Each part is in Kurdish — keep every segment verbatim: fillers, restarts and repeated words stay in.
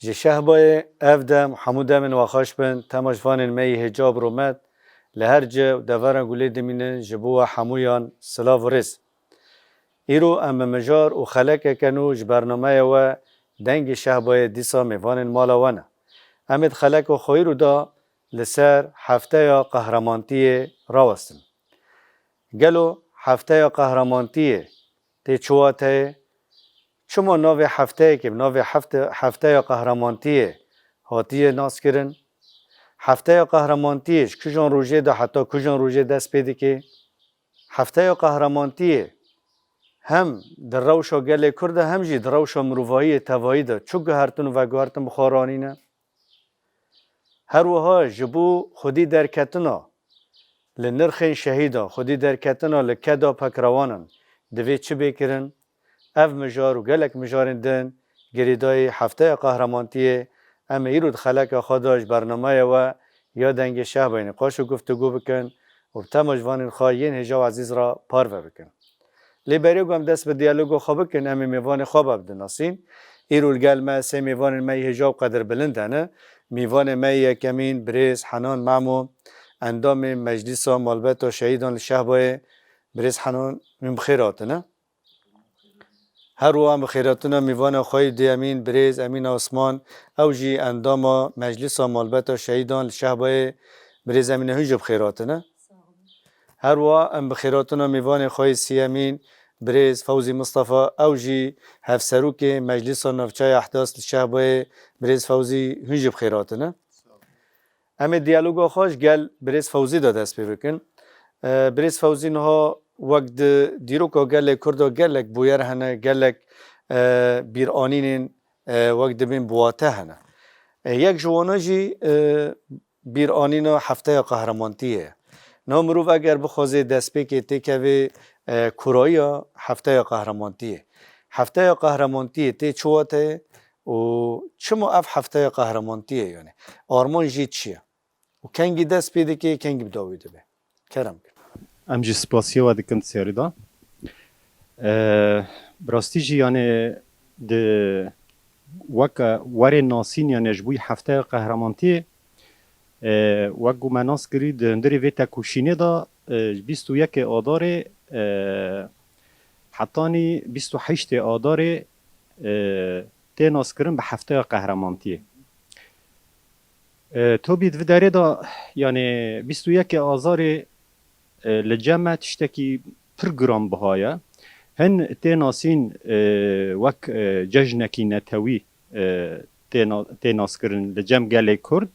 Ji Şehbayê ev dem hemû demên we xweş bin, temaşvanên me yî hêca bi rûmet li her cih û deveran ku lê dimînin, ji bo we hemûyan silav û rêz. Îro em bi mijar û xelekeke nû ji bernameya we Dengê Şehbayê dîsa mêvanên mala we ne. Em ê di xeleka xweyî rû de li ser Hefteya Qehramantiyê rawestin. Gelo Hefteya Qehramantiyê tê çi wateyê? Çima navê hefteyekê bi navê hefte-, Hefteya Qehramantiyê hatiye naskirin? Hefteya Qehramantiyê ji kijan rojê de heta kijan rojê dest pê dike? Hefteya Qehramantiyê hem di rewşa gelê Kurd de hem jî di rewşa mirovahiyê tevayî de çi guhertin û veguhertin bi xwe ranîne? Her wiha ji bo xwedî derketina li nirxên şehîdan, xwedî derketina li keda pekrewanan divê çi bê kirin? Ev mijar û gelek mijarên din girêdayî Hefteya Qehramantiyê em ê îro di xeleka xwe de ji bernameya we ya Dengê Şehbayê nîqaş û guftûgû bikin û bi temaşvanên xwe yên hêja û ezîz re parve bikin. Lê berê ku em dest bi diyaloga xwe bikin, em ê mêvanê xwe be bidinasîn. Îro li gel me sê mêvanên me yî hêja û qedirbilind hene. Mêvanê me yî yekemîn birêz Henan Memo, endamê Meclîsa Malbeta Şehîdan li Şehbayê. Birêz Henan, hûn bi xêr hatine. Her wiha em bi xêr hatine mêvana xwe yî duyemîn birêz Emîn Osman, ew jî endama Meclîsa Malbeta Şehîdan li Şehbayê. Birêz Emîne, hûn jî bi xêr hatine. Her wiha em bi xêrhatina mêvanê xwe yê sêyemîn, birêz Fewzî Mistefa, ew jî hevserokê Meclîsa Navçeya Ehdas li Şehbayê, birêz Fewzî, hûn jî bi xêr hatine. Em ê diyaloga xwe ji gel birêz Fewzî de dest pê bikin. E, birêz Fewzî niha wek di dîroka gelê Kurda gelek bûyer hene, gelek, e, bîranînên, e, wek dibên bi wate hene. E, yek ji wana jî, e, bîranîna Hefteya Qehramantiyê ye. Niha mirov eger bixwaze destpêkê têkeve, e, kurayiya Hefteya Qehramantiyê. Hefteya Qehramantiyê tê çi wateyê û çima ev Hefteya Qehramantiyê, yani armanc jî çi ye? Û kengî dest pê dike, kengî bi dawî dibe? Kerem kir. Em jî spasiya we dikin di serî de. E, bi rastî jî, yani, di weke werê nasîn, yani, ji bo Hefteya Qehramantiyê, e, wek ku me nas kirî, di hundirê vê tekoşînê de, e, ji bîst û yekê Adarê, e, hetanî bîst û heştê Adarê, e, tê naskirin bi Hefteya Qehramantiyê. E, tobî di vê derê de, yani, bîst û yekê Azarê, e, li cem me tiştekî pir giranbiha ye. Hin tê nasîn, e, wek, e, cejnekî netewî, e, tê na-, tê naskirin li cem gelê Kurd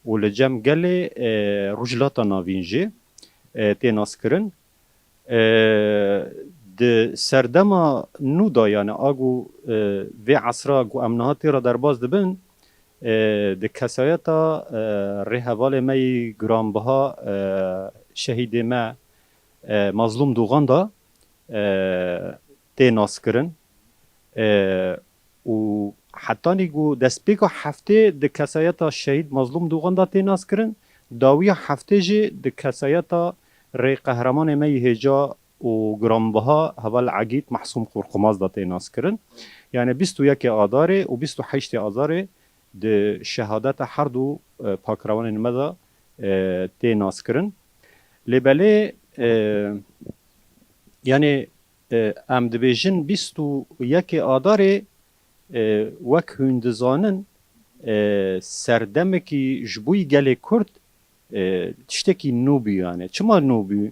û li cem gelê, e, Rojhilata Navîn jî, e, tê naskirin. E, di serdema nû de, yani a ku, e, vê esra ku em niha tê re derbas dibin, e, di kesayeta, e, rêhevalê me yî giranbiha, e, şehîdê me, e, Mazlûm Dogan de, e, tê naskirin. E, û hetanî ku destpêka heftê di kesayeta şehîd Mazlûm Dogan de tê naskirin, dawiya heftê jî di kesayeta rê qehremanê me yî hêja û giranbiha heval Egîd Mehsûm Qorqumaz de tê naskirin. Yani bîst û yekê Adarê û bîst û heştê Azarê di şehadeta her du, e, pakrewanên me de, e, tê naskirin. Lê belê, e, yani, e, em dibêjin bîst û yekê Adarê, e, wek hûn dizanin, e, serdemekî ji bo gelê Kurd, e, tiştekî nû bû yani. Çima nû bû?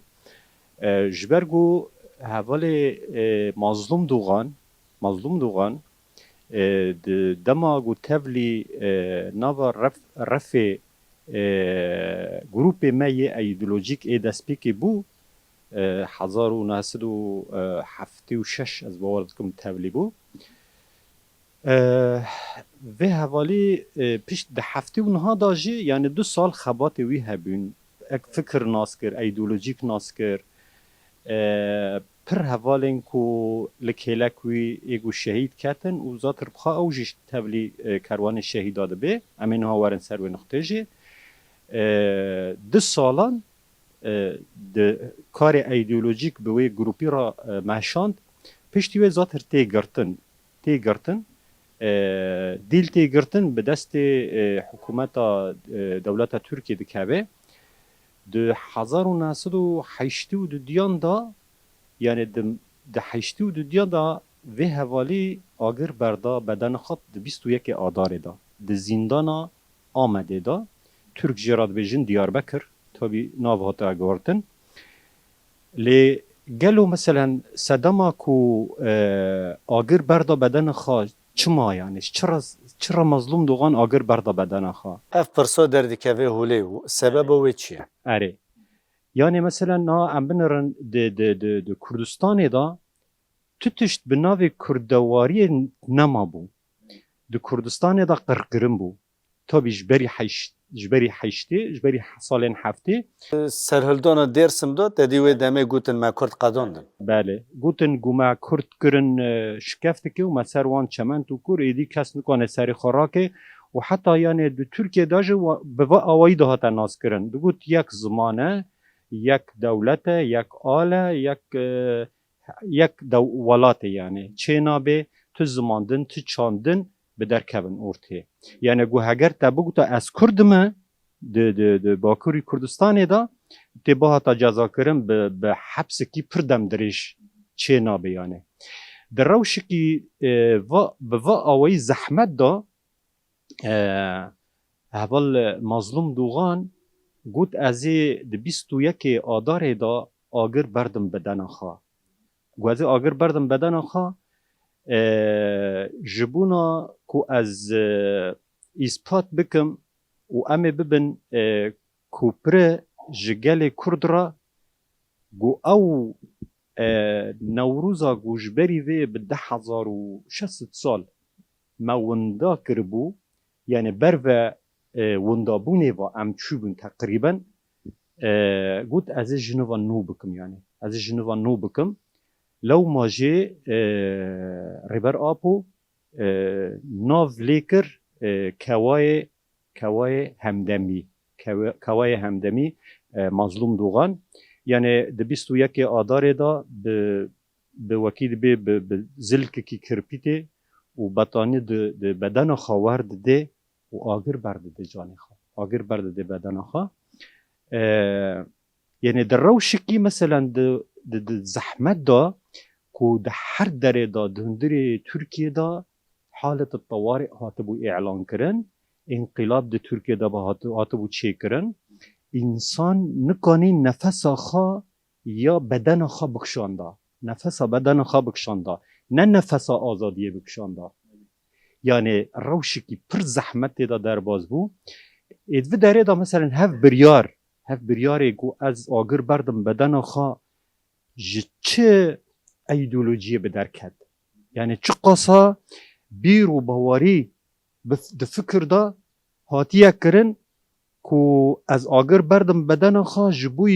E, ji ber ku hevalê, e, Mazlûm Dogan, Mazlûm Dogan, e, di dema ku tevlî, e, nava ref-, refê, e, grûpê me yê îdeolojîk ê destpêkê bû, E, hezar û neh sed û heftê û şeş ez bawer dikim tevlî bû. E, vê hevalî, e, pişt di heftê û neh da jî, yani du sal xebatê wî hebûn. Ek fikir nas kir, eydolojîk nas kir. E, pir hevalên ku li kêlek wî ê ku şehîd ketin û zatir bi xwe ew jî tevlî, e, kerwanê şehîda dibe. Em ê niha werin ser wê nuqtê jî. E, du salan, e, di karê eydolojîk bi wê grûpî re, e, meşand. Piştî wê zatir tê girtin. Tê girtin. E, dîl tê girtin bi destê, e, hikûmeta, e, dewleta Tirkiyê dikeve. Di hezar û neh sed û heştê û dudiyan da, yani di, di heştê û dudiyan da vê hevalî agir berda bedena xwe di bîst û yekê Adarê da. Di zîndana Amedê da. Tirk jê re dibêjin Diyarbekir. Tabî nav hate guhertin. Lê gelo meselen sedema ku, e, agir berda bedena xwe çima yani? Çira, çira Mazlûm Dogan agir berda bedena xwe? Ev pirsa derdikeve holê û sebeba wê çi ye? Erê. Yani meselen na em binirin di, di, di, di Kurdistanê de tu tişt bi navê Kurdewariyê nema bû. Di Kurdistanê de qirkirin bû. Tabî ji berî heşt, ji berî heştê, ji berî salên heftê. Serhildana Dêrsim de te dî wê demê gotin me Kurd qedandin. Belê. Gotin ku me Kurd kirin, e, şikeftike û me ser wan çement û kur, êdî kes nikane serê xwe rake û heta yani di Tirkiye de jî wa-, bi va awayî de hate naskirin. Digot yek ziman e, yek dewlet e, yek al e, yek, e, yek dew-, welat e yani. Çê nabe tu zimandin, tu çandin bi derkevin ortê. Yani ku heger te bigota ez Kurd im, di, di, di Bakurî Kurdistanê de tê bihata cezakirin bi, bi hepsekî pir demdirêj çê nabe yani. Di rewşekî, e, va, bi va awayî zehmet de, e, heval Mazlûm Dogan got, ez ê di bîst û yekê Adarê de agir berdim bedena xwe. Got, ez ê agir berdim bedena xwe, e, ji bona ku ez, e, îspat bikim û em ê bibin, e, ku pire ji gelê Kurd re ku ew, e, Newroza ku ji berî vê bi deh hezar û şeş sed sal me winda kiribû, yani ber ve, e, windabûnê ve em çûbûn teqrîben, e, got, ez ê jiniva nû bikim, yani. Ez ê jiniva nû bikim. Lewma jê, e, Rêber Apo, e, nav lê kir, e, kewayê, kewayê hemdemî. Kewe-, kewayê hemdemî, e, Mazlûm Dogan. Yani di bîst û yekê Adarê de bi, bi wekî dibê bi, bi zilkekî kirpîtê û betanî di, di bedena xwe wer didê û agir berdide canê xwe. Agir berdide bedena xwe. E, yani di rewşekî meselen di, di, di zehmet de ku di her derê de di hundirê Tirkiye de halet tewarê hatibû îlan kirin, înqilab di Tirkiye de hati-, hatibû çêkirin. Însan nikanî nefesa xwe ya bedena xwe bikişanda. Nefesa bedena xwe bikişanda. Ne nefesa azadiyê bikişanda. Yani rewşekî pir zehmet tê de derbas bû. Ê di vî derê de meselen hev biryar, hev biryarê ku ez agir berdim bedena xwe ji çi eydolojiyê bi derket? Yani çiqasa bîr û bawerî bi, di fikir de hatiye kirin ku ez agir berdim bedena xwe ji bo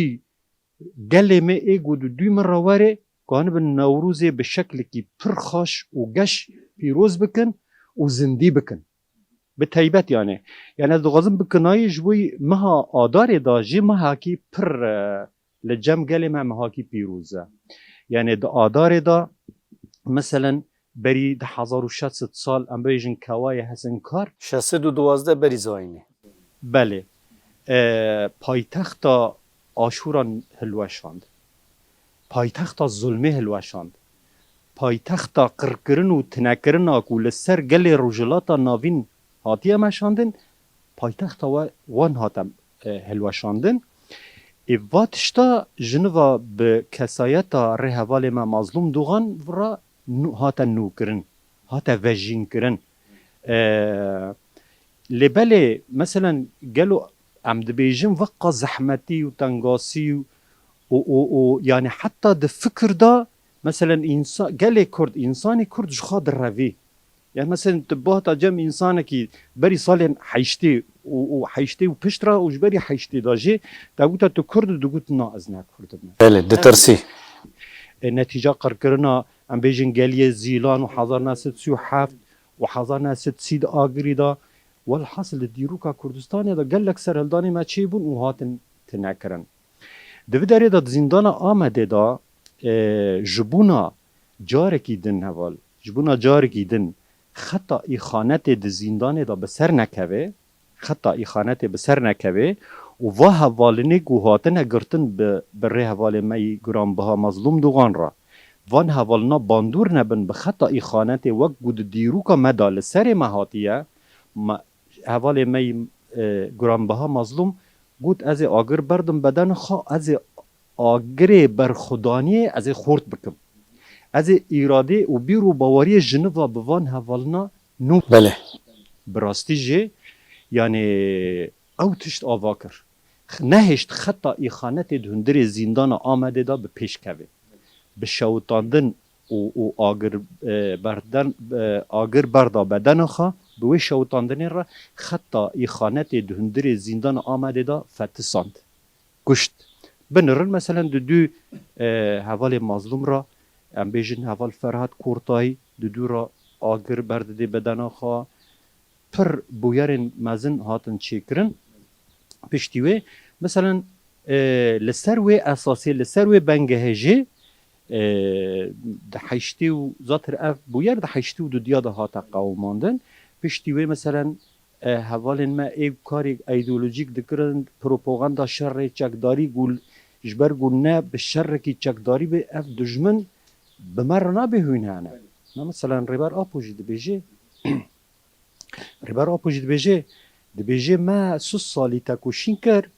gelê me ê ku di dû min re were, kanibin Newrozê bi şeklekî pir xweş û geş pîroz bikin û zindî bikin. Bi teybet yani. Yani ez dixwazim bi kinayî ji bo meha Adarê de jî mehakî pir, e, li cem gelê me mehakî pîroz e. Yani di Adarê de meselen berî di hezar û şeş sed sal em bêjin kewayê Hesinkar. Şeş sed û duwazdeh berî zayînê. Belê. E, paytexta Aşûran hilweşand. Paytexta zulmê hilweşand. Paytexta qirkirin û tinekirina ku li ser gelê Rojhilata Navîn hatiye meşandin, paytexta we, wan hate, e, hilweşandin. Ê va tişta jiniva bi kesayeta rêhevalê me Mazlûm Dogan re nû-, hate nûkirin, hate vejînkirin. E, lê belê, meselen, gelo em dibêjin veqa zehmetî û tengasî û, û, û, û, yani heta di fikir de, meselen, însa-, gelê Kurd, însanê Kurd ji xwe direvî. Yani, meselen, tu bihata cem însanekî berî salên heştê û, û heştê û pişt re û ji berî heştê de jî te gote tu Kurd î, digot, na, ez ne Kurd im. Belê, ditirsî. E, netîca qirkirina, em bêjin, geliyê Zîlan û hezar neh sed sî û heft û hezar neh sed sî di Agirî de, welhasil di dîroka Kurdistanê de gelek serhildanê me çêbûn û hatin tinekirin. Di vî derê de di zîndana Amedê de, e, ji bona carekî din heval, ji bona carekî din xeta îxanetê di zîndanê de bi ser nekeve, xeta îxanetê bi ser nekeve û va hevalinê ku hatine girtin bi, bi rê hevalê me yî giranbiha Mazlûm Dogan re, van hevalina bandor nebin bi xeta îxanetê wek ku di dîroka me de li serê me hatiye, me, hevalê me yî, e, giranbiha Mazlûm got, ez ê agir berdim bedena xwe, ez ê agirê berxwedaniyê ez ê xurt bikim. Ez ê îradê û bîr û baweriyê ji niva bi van hevalina nû. Belê. Bi rastî jî, yani, ew tişt ava kir. Nehişt xeta îxanetê di hundirê zîndana Amedê de bi pêş keve. Bi şewitandin û, û agir, e, berden, e, agir berda bedena xwe, bi wê şewitandinê re xeta îxanetê di hundirê zîndana Amedê de fetisand, kuşt. Binirin, meselen, di dû, e, hevalê Mazlûm re, em bêjin, heval Ferhat Kortayî, di dû re agir berdidê bedena xwe, pir bûyerên mezin hatin çêkirin. Piştî wê, meselen, e, li ser wê esasê, li ser wê bengehê jî, e, di heştê û zatir ev bûyer di heştê û dudiya de hate qewimandin. Piştî wê, meselen, e, hevalên me ê karê îdeolojîk dikirin, propaganda şerê çekdarî ku ji ber ku ne bi şerekî çekdarî be, ev dijmin bi me re nabe hûn hene. Na, meselen, Rêber Apo jî dibêje, Rêber Apo jî dibêje, dibêje, me sî salî tekoşîn kir,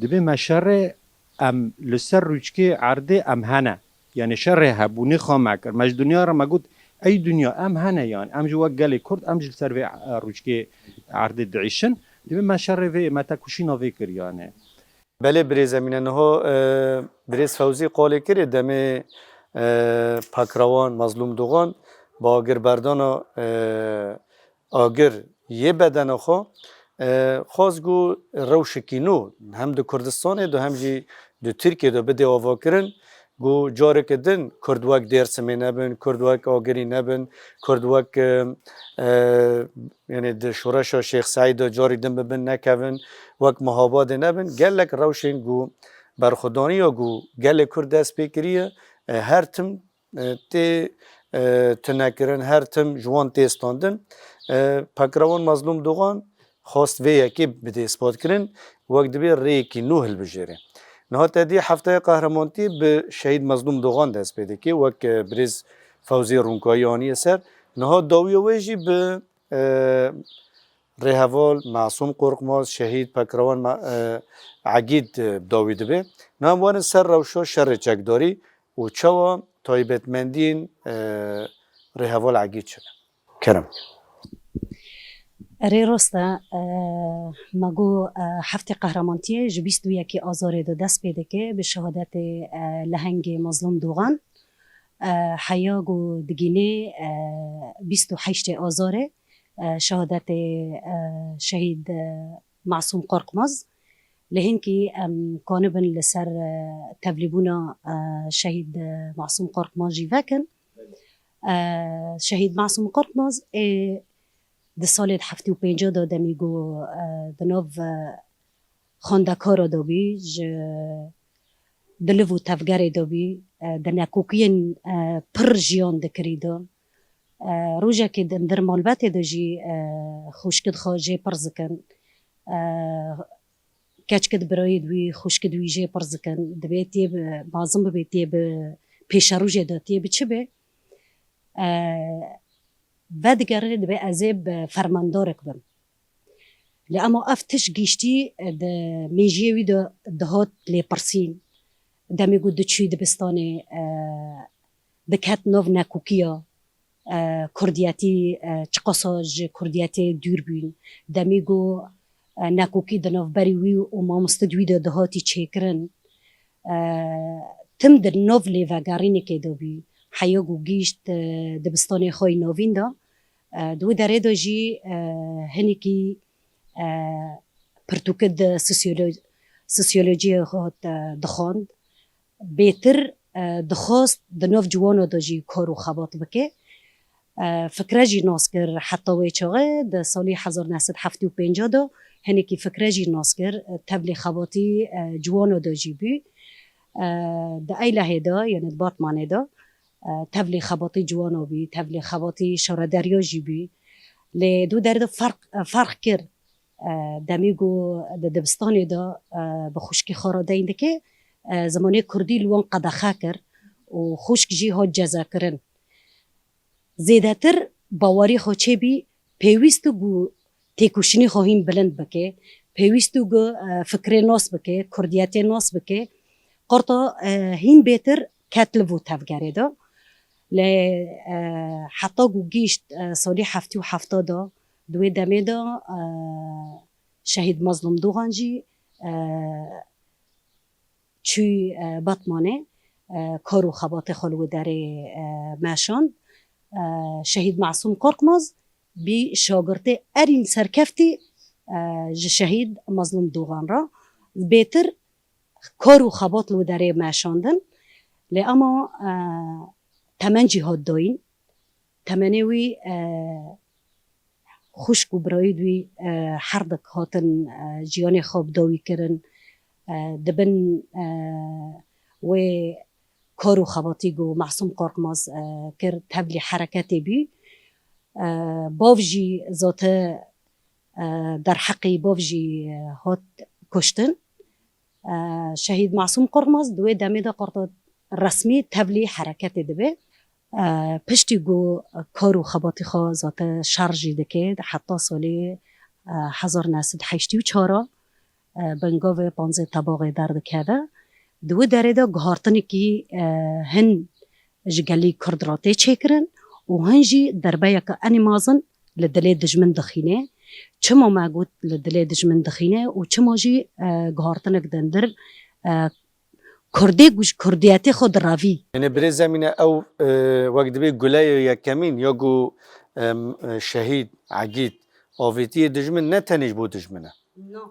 dibê me şerê em li ser rûçkê erdê em hene. Yani şerê hebûnê xwe me kir. Me ji dinya re me got, ey dinya, em hene yani. Em jî wek gelê Kurd, em jî li ser vê, e, rûçkê erdê diêşin. Dibê me şerê vê, me tekoşîna vê kir yani. Belê birêz Emîne, niha, e, birêz Fewzî qalê kirê demê, e, Pakrewan Mazlûm Dogan bi agirberdana, e, agir yê bedena xwe, e, xwest ku rewşekî nû hem di Kurdistanê de hem jî di Tirkiyê de bidê avakirin, ku careke din Kurd wek Dêrsimê nebin, Kurd wek Agirî nebin, Kurd wek, e, e, yani di şoreşa Şêx Seîd de carî din bibin nekevin, wek Mehabadê nebin. Gelek rewşên ku berxwedaniya ku gelê Kurd dest pê kiriye, e, her tim, e, tê, e, tunekirin, her tim ji wan tê standin. E, Pakrewan Mazlûm Dogan xwest vê yekê bidê îspat kirin, wek dibê rêyekî nû hilbijêre. Niha te dî Heftaya Qehremaniyê bi Şehîd Mazlûm Dogan dest pê dike, wek, e, birêz Fewzî Rûnkayî aniye ser. Niha dawiya wê jî bi, e, Rêheval Masûm Qorqmaz, Şehîd Pakrewan Ma-, e, Egîd, e, dawî dibe. Niha em werin ser rewşa şerê çekdarî û çawa taybetmendiyên, e, Rêheval Egîd çi ne. Kerem. Erê, rast e, e, me got, e, Heftê Qehremaniyê ji bîst û yekê Azarê de dest pê dike bi şehadetê, e, lehengê Mazlûm Dogan. E, heya ku digînê, e, bîst û heştê Azarê, e, şehadetê, e, şehîd, e, Masûm Qorqmaz. Lê hinkî em kanibin li ser, e, tevlîbûna, e, şehîd, e, Masûm Qorqmaz jî vekin. E, şehîd Masûm Qorqmaz ê di salê heftê û pênc de demî ku, e, di nav, e, xwendekara de bî, ji di liv û tevgerê de bî, e, di nekokiyên, e, pir jiyan dikirî de. E, rojekê di hundir malbetê de jî, e, xwişkid xwe jê pirz dikin. E, keçkid birayê di wî, xwişkid wî jê pirz dikin. Dibê tê bi, mazin bibê tê bi pêşerojê de tê bi çi be? E, vedigere dibê ez ê bi fermandarek bim. Lê ema ev tişt giştî, e, di mêjiyê wî de dihat lêpirsîn. Demê ku diçû dibistanê, e, diket nav nekokiya, e, kurdiyetî, e, çiqasa ji kurdiyetê dûr bûn. Demê ku, e, nekokî di navberî wî û mamostid wî de dihatî çêkirin, e, tim di nav lêvegerînekê de bî. Heya ku gihîşt, e, dibistanê xwe yî navîn de, e, di wî derê de jî, e, hinekî, e, pirtûkê di sosyolo-, sosyolojiyê hat, e, dixwand. Bêtir, e, dixwest di nav ciwana de jî kar û xebat bike. E, fikre jî nas kir heta wê çaxê, di salê hezar neh sed heftê û pênc de hinekî fikre jî nas kir, e, tevlî xebatî, e, ciwana de jî bû. E, di Eylehê de, yanî di Batmanê de, e, tevlî xebatî ciwana bî, tevlî xebatî şaredariya jî bî. Lê di wî derê de ferq, e, ferq kir. E, demî ku di dibistanê de, e, bi xwişkê xwe re deyn dike, e, zimanê kurdî li wan qedexe kir û xwişk jî hat cezakirin. Zêdetir bawerî xwe çêbî, pêwîst e ku têkoşînê xwe hîn bilind bike, pêwîst e ku, e, fikrê nas bike, kurdiyetê nas bike. Qarta, e, hîn bêtir ket li vû tevgerê de. Lê, e, heta ku gihîşt, e, salî heftê û heft de, di wê demê de, e, şehîd Mazlûm Dogan jî, e, çû, e, Batmanê, e, kar û xebatê xwe li wê derê, e, meşand. E, şehîd Masûm Korkmaz bî şagirtê erîn serkeftî, e, ji şehîd Mazlûm Dogan re. Bêtir kar û xebat li wê derê meşandin. Lê ema, e, temen jî hat dayîn. Temenê wî, e, xwişk û birayî wî, e, herdik hatin, e, jiyanê xwe bi dawî kirin. E, di bin, e, wê kar û xebatî ku Masûm Korkmaz, e, kir, tevlî hereketê bî. E, bav jî zate, e, derheqî bav jî, e, hat kuştin. E, şehîd Masûm Korkmaz di wê demê de qarta resmî tevlî hereketê dibe. E, piştî ku kar û xebatî xwe zate şer jî dike, heta salê, e, hezar neh sed heştê û çar, e, bingavê panzdeh Tebaxê derdikeve. Di wî derê de guhartinekî, e, hin ji gelî Kurd re tê çêkirin û hin jî derbeyeke enî mezin li dilê dijmin dixîne. Çima me got li dilê dijmin dixîne û çima jî, e, guhartinek dindir, e, Kurdê ku ji Kurdiyetê xwe direvî. Yanî birêz Emîne, ew, e, wek dibê guleyê yekemîn ya ku, em, e, şehîd Egîd avêtiye dijmin ne tenê ji bo dijmin e.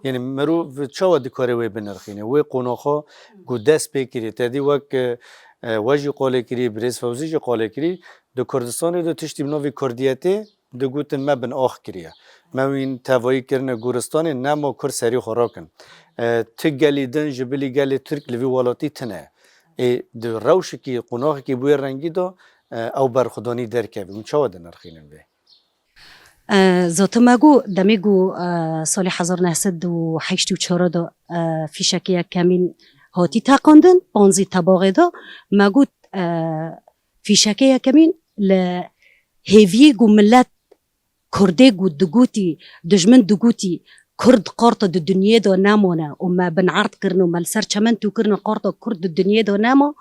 Yanî mirov çawa dikare wê binirxîne? Wê qonaxa ku dest pê kiriye, te dî wek, e, e, we jî qolê kirî, birêz Fewzî jî qolê kirî, di Kurdistanê de tiştî bi navê Kurdiyetê digotin me bin ax kiriye. Me wîn tevayî kirine goristanê, nema Kurd serî xwe rakin. E, ti gelî din ji bilî gelê Tirk li vî welatî tine. Ê, di rewşekî, qonaxekî bi wê rengî de, e, ew berxwedanî derkeve. Hûn çawa dinirxînin vê? E, zate me got, demê ku, e, salê hezar neh sed û heştê û çar de, e, fîşekê yekemîn hatî teqandin, panzdeh Tebaxê de, me got, e, fîşekê yekemîn li hêviyê ku milet Kurdê ku digotî, dijmin digotî, Kurd qarta di dinyê de nemane û me bin erd kirin û me li ser çemen tû kirin û qarta Kurd di dinyê de nema,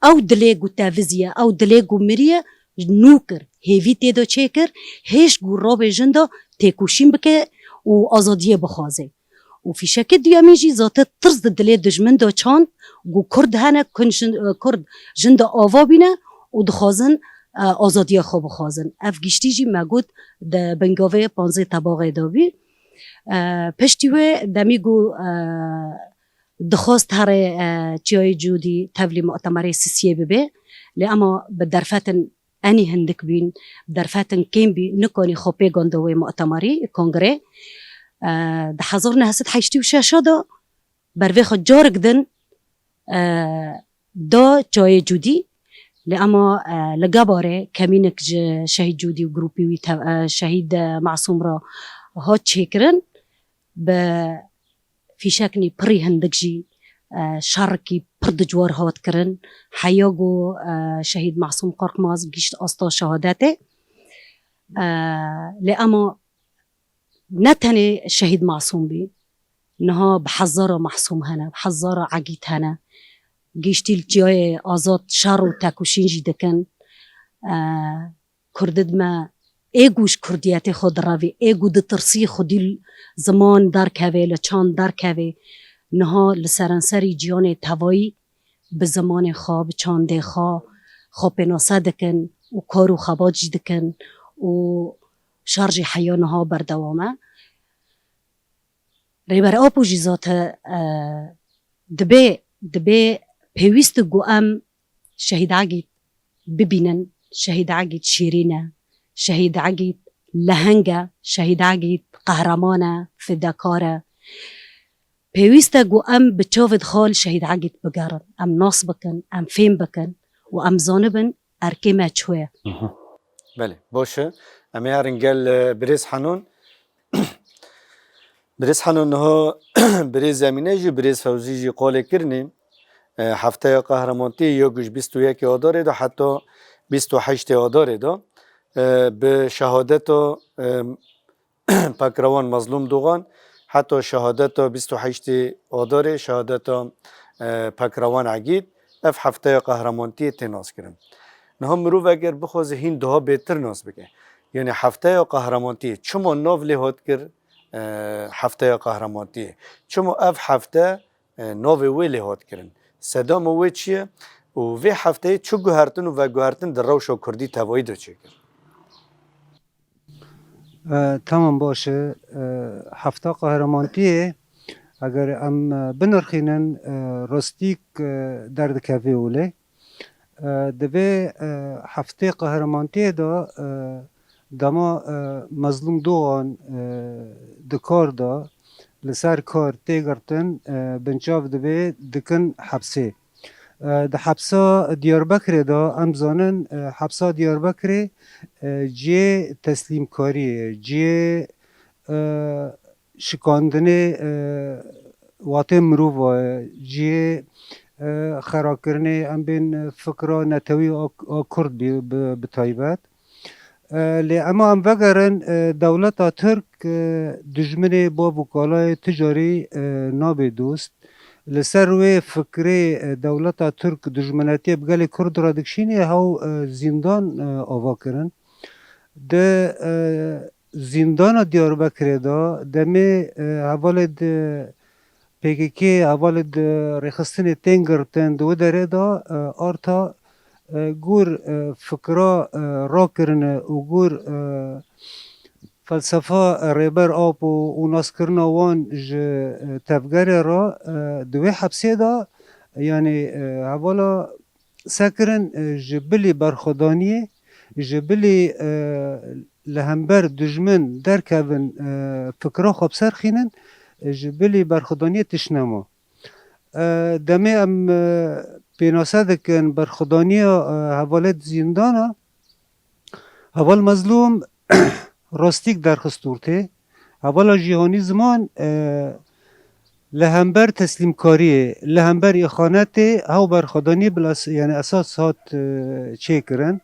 ew dilê ku teviziye, ew dilê ku miriye, nû kir, hêvî tê de çêkir, hêşt ku rabê jin de têkoşîn bike û azadiyê bixwaze. Û fîşekê duyemîn jî zate tirs di dilê dijmin de çand, ku Kurd hene, kun jin, Kurd jin de ava bîne û dixwazin, e, azadiya xwe bixwazin. Ev giştî jî me got di bingavê panzdeh Tebaxê de bî. E, piştî wê demî ku, e, dixwest here, e, Çiyayê Cûdî tevlî mutemerê sisiyê bibe, lê ema bi derfetin enî hindik bîn, derfetin kêm bî, nikanî xwe pê gando wê mutemerî, kongrê. E, di hezar neh sed heştê û şeş de bervê xwe carik din, e, da Çiyayê Cûdî. Lê ema, e, li Gebarê kemînek ji şehîd Cûdî û grûpî wî te-, e, şehîd, e, Masûm re hat çêkirin. Bi fîşeknî pirî hindik jî, e, şerikî pir dijwar hat kirin. Heya ku, e, şehîd Masûm Korkmaz gihîşt asta şehadetê. E, lê ema ne tenê şehîd Masûm bî, niha bi hezara Masûm hene, bi hezara Egîd hene. Gihîştî li Çiyayê Azad şer û tekoşîn jî dikin. E, Kurdid me ê ku ji Kurdiyetê xwe direvî, ê ku ditirsî xwedî li ziman derkeve, li çand derkeve, niha li serenserî ciyanê tevayî bi zimanê xwe, bi çandê xwe, xwe pênase dikin û kar û xebat jî dikin û şer jî heya niha berdewam e. Rêber Apo jî zate, e, dibê, dibê pêwîst e ku em Şehîd Egîd bibînin. Şehîd Egîd şêrîn e. Şehîd Egîd leheng e. Şehîd Egîd qehreman e, fidekar e. Pêwîst e ku em bi çavê xwe li Şehîd Egîd bigerin. Em nas bikin, em fêm bikin û em zanibin erkê me çi ye. Mhm. Belê, baş e. Em ê herin gel, e, birêz Henon. Birêz Henon niha birêz Emîne jî, birêz Fewzî jî qolê kirinê. E, hefteya qehremantiye ya ku ji bîst û yekê Adarê de heta bîst û heştê Adarê de, e, bi şehadeta, e, Pekrewan Mezlûm Dogan, heta şehadeta bîst û heştê Adarê, şehadeta, e, Pekrewan Egîd, ev hefteya qehremantiye tê naskirin. Niha mirov eger bixwaze hîn daha bêtir nas bike, yanî hefteya qehremantiye çima nav lê hat kir, e, hefteya qehremantiye? Çima ev hefte, e, navê wê lê hat kirin? Sedema wê çi ye? Û vê hefteyê çi guhertin û veguhertin di rewşa kurdî tevayî de çêkir? E, tamam, baş e. E, hefta qehremantiye, eger em, e, binirxînin, e, rastîk, e, derdikeve olê. E, di vê, e, heftê qehremantiye de, e, dema, e, Mezlûm Dogan, e, di kar de, li ser kar tê girtin, e, binçav dibê dikin hepsê. E, di hepsa Diyarbekirê de, em zanin, e, hepsa Diyarbekirê, e, cihê teslîmkariyê ye, cihê, e, şikandinê, e, watê mirova ye, cihê, e, xerakirinê, em bên, e, fikra netewî a, a Kurd bî, bi, bi taybet. E, lê ema em vegerin, e, dewleta Tirk, e, dijminê bav û kalayê tu carî, e, nabe dost. Li ser wê fikrê, e, dewleta Tirk dijminetiyê bi gelê Kurd re dikişînê, hew, e, zîndan, e, ava kirin. Di, e, zîndana Diyarbekirê de demê, e, hevalê di P K K, hevalê di rêxistinê tên girtin, di wê derê de, e, arta, e, gor, e, fikra, e, rakirine û gor, e, felsefa, e, Rêber Apo û naskirina wan ji, e, tevgerê re, e, di wê hepsê de, yanî, e, hevala sekirin, e, ji bilî berxwedaniyê, ji bilî, e, li hember dijmin derkevin, e, fikra xwe bi ser xînin, e, ji bilî berxwedaniyê tişt nema. E, demê em, e, pênase dikin berxwedaniya, e, hevalê di zîndana, heval Mezlûm rastîk derxist ortê. Hevala Cîhanî Ziman, e, li hember teslîmkariyê, li hember îxanetê hew berxwedaniyê bila s-, yani esas hat, e, çêkirin.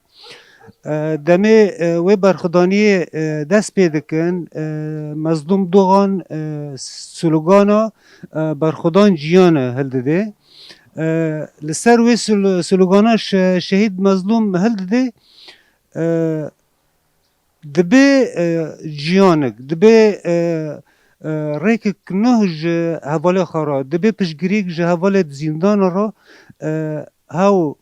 E, demê, e, wê berxwedaniyê, e, dest pê dikin, e, Mezlûm Dogan, e, slogana, e, berxwedan ciyane hildidê. E, li ser wê slo-, slogana şe-, şehîd Mezlûm hildidê, e, Dibê, e, ciyanek, dibê, e, e, rêkek nuh ji hevalê xwe re, dibê piştgiriyek ji hevalê di zîndana re, e, hew,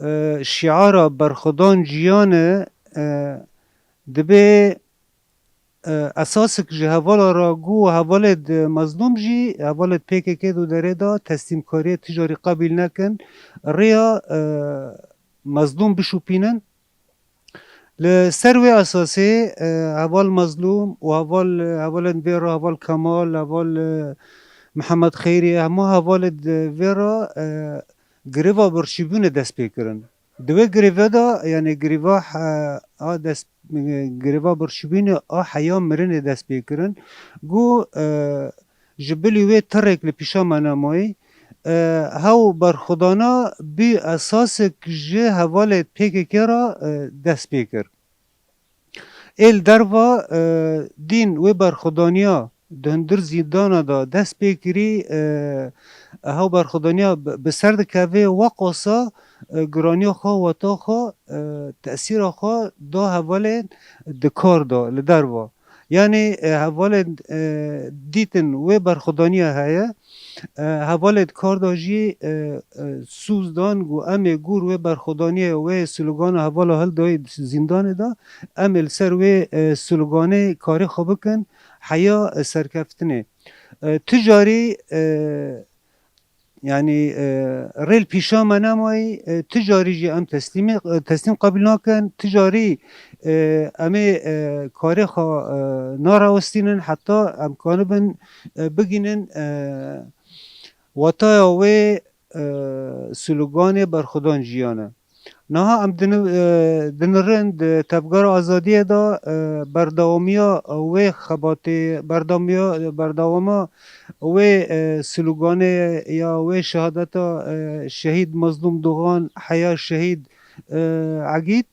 e, şiara berxwedan ciyane, e, dibê, e, esasek ji hevala re ku hevalê di Mezlûm jî, hevalê di P K K di derê de teslîmkariyê ticarî qebîl nekin, rêya, e, Mezlûm bişopînin. Li ser wê esasê, e, heval Mezlûm û heval, hevalên vê re, heval Kemal, heval, e, Mihemed Xeyrî, hemû hevalên vê re, e, greva birçîbûnê dest pê kirin. Di wê grevê de, yanî greva, e, a dest, greva birçîbûnê a heya mirinê dest pê kirin. Ku, e, ji bilî wê tirêk li pîşa me nemayî, e, hew berxwedana bî esasek ji hevalê P K K re, e, dest pê kir. Ê li derva, e, dîn wê berxwedaniya di hundir zîndana de dest pê kirî, e, hew berxwedaniya bi, bi ser dikeve, weqasa, e, giraniya xwe, weta xwe, e, tesîra xwe da hevalên di kar de li derva. Yanî, e, hevalên, e, dîtin wê berxwedaniya heye, E, hevalê di kar de jî, e, e, sûz dan ku em ê gor wê berxwedaniyê wê slogana hevala hildayê di zîndanê de, em ê li ser wê, e, sloganê karê xwe bikin, heya, e, serkeftinê. E, tu carî, e, yanî, e, rê li pîşa me nemayî, e, tu carî jî em teslîmî, e, teslîm qebûl nakin, tu carî, e, em ê, e, karê xwe, e, narawestînin heta em kanibin, e, bigînin, e, wataya wê, e, sloganê berxwedan jiyan e. Niha em dini-, e, dinirin di Tevgera Azadiyê de, e, berdewamiya wê xebatê, berdewamiya, berdewama wê, e, sloganê ya wê şehadeta, e, şehîd Mazlûm Dogan, heya şehîd, e, Egîd.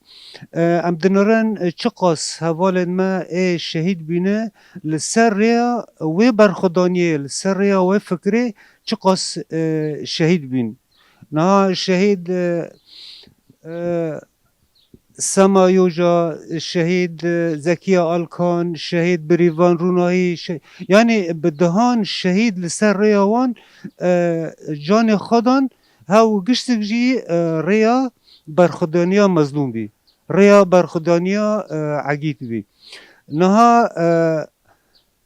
E, em dinirin, e, çiqas hevalên me ê şehîd bîne, li ser rêya wê berxwedaniyê, li ser rêya wê fikrê çiqas, e, şehîd bîn. Niha şehîd, e, e, Sema Yoja, şehîd, e, Zekiya Alkan, şehîd Birîvan Rûnahî, şe-, yanî bi dehan şehîd li ser rêya wan, e, canê xwe dan, hew giştik jî, e, rêya berxwedaniya Mezlûm bî. Rêya berxwedaniya, e, Egîd bî. Niha, e,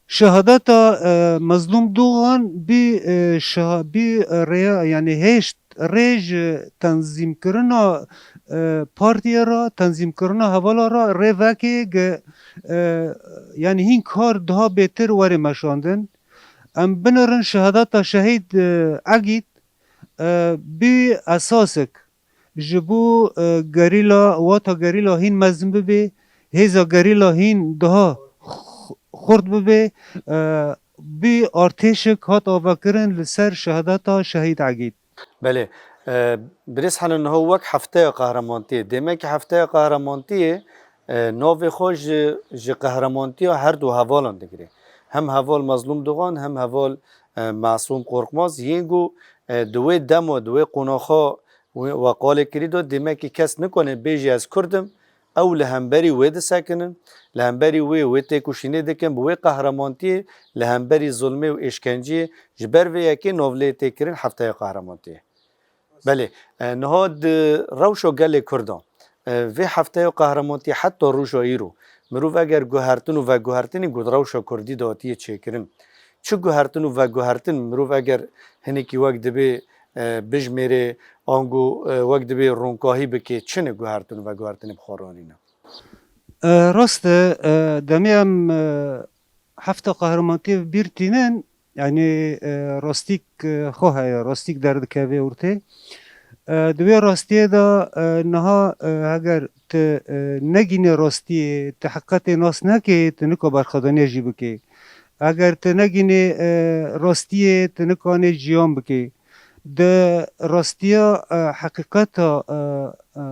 Şehadeta, e, Mezlûm Dogan bî, e, şeha-, bî, e, rêya, yanî hêşt rê ji tenzîmkirina, e, partiyê re, tenzîmkirina hevala re rê vekê ge, e, yanî hîn kar daha bêtir were meşandin. Em binirin şehadeta şehîd, e, Egîd, e, bî esasek ji bo, e, gerîla, wata gerîla hîn mezin bibe, hêza gerîla hîn daha x-, xurt bibe, e, bî artêşek hat avakirin li ser şehadeta şehîd Egîd. Belê. E, Birêz Helen, niha wek hefteya qehremantiye. Demek ki hefteya qehremantiye, e, navê xwe ji, ji qehremantiya her du hevalan digire. Hem heval Mezlûm Dogan, hem heval, e, Masûm Qorkmaz. Yên ku, e, di wê dema, di wê qonaxa wê, we qalê kirî de, demek ki kes nikane bêje ez Kurd im, ew li hemberî wê disekinin, li hemberî wê, wê têkoşînê dikin, bi wê qehremantiye, li hemberî zulmê û êşkenceyê, ji ber vê yekê navlê tê kirin hefteya qehremantiye. Belê, e, niha di rewşa gelê Kurdan, e, vê hefteya qehremantiye heta roja îro, mirov eger guhertin û veguhertinê ku di rewşa Kurdî de hatiye çêkirin, çi guhertin û veguhertin mirov eger hinekî wek dibê, e, bijmêrê, ango, e, wek dibê ronkahî bike, çi ne guhertin û veguhertinê bi xwe ranîne? E, rast e, e, demê em, e, hefta qehremantiye bi bîr tînin, yanî, e, rastîk, e, xwe heye, rastîk derdikeve ortê. E, di wê rastiyê de, e, niha, e, heger tu, e, negînê rastiyê, tu heqetê nas nekê, tu nika berxwedaniya jî bikê. Eger tu negînê, e, rastiyê, tu nikanê jiyan bikê. Di rastiya, e, heqîqeta, e, e,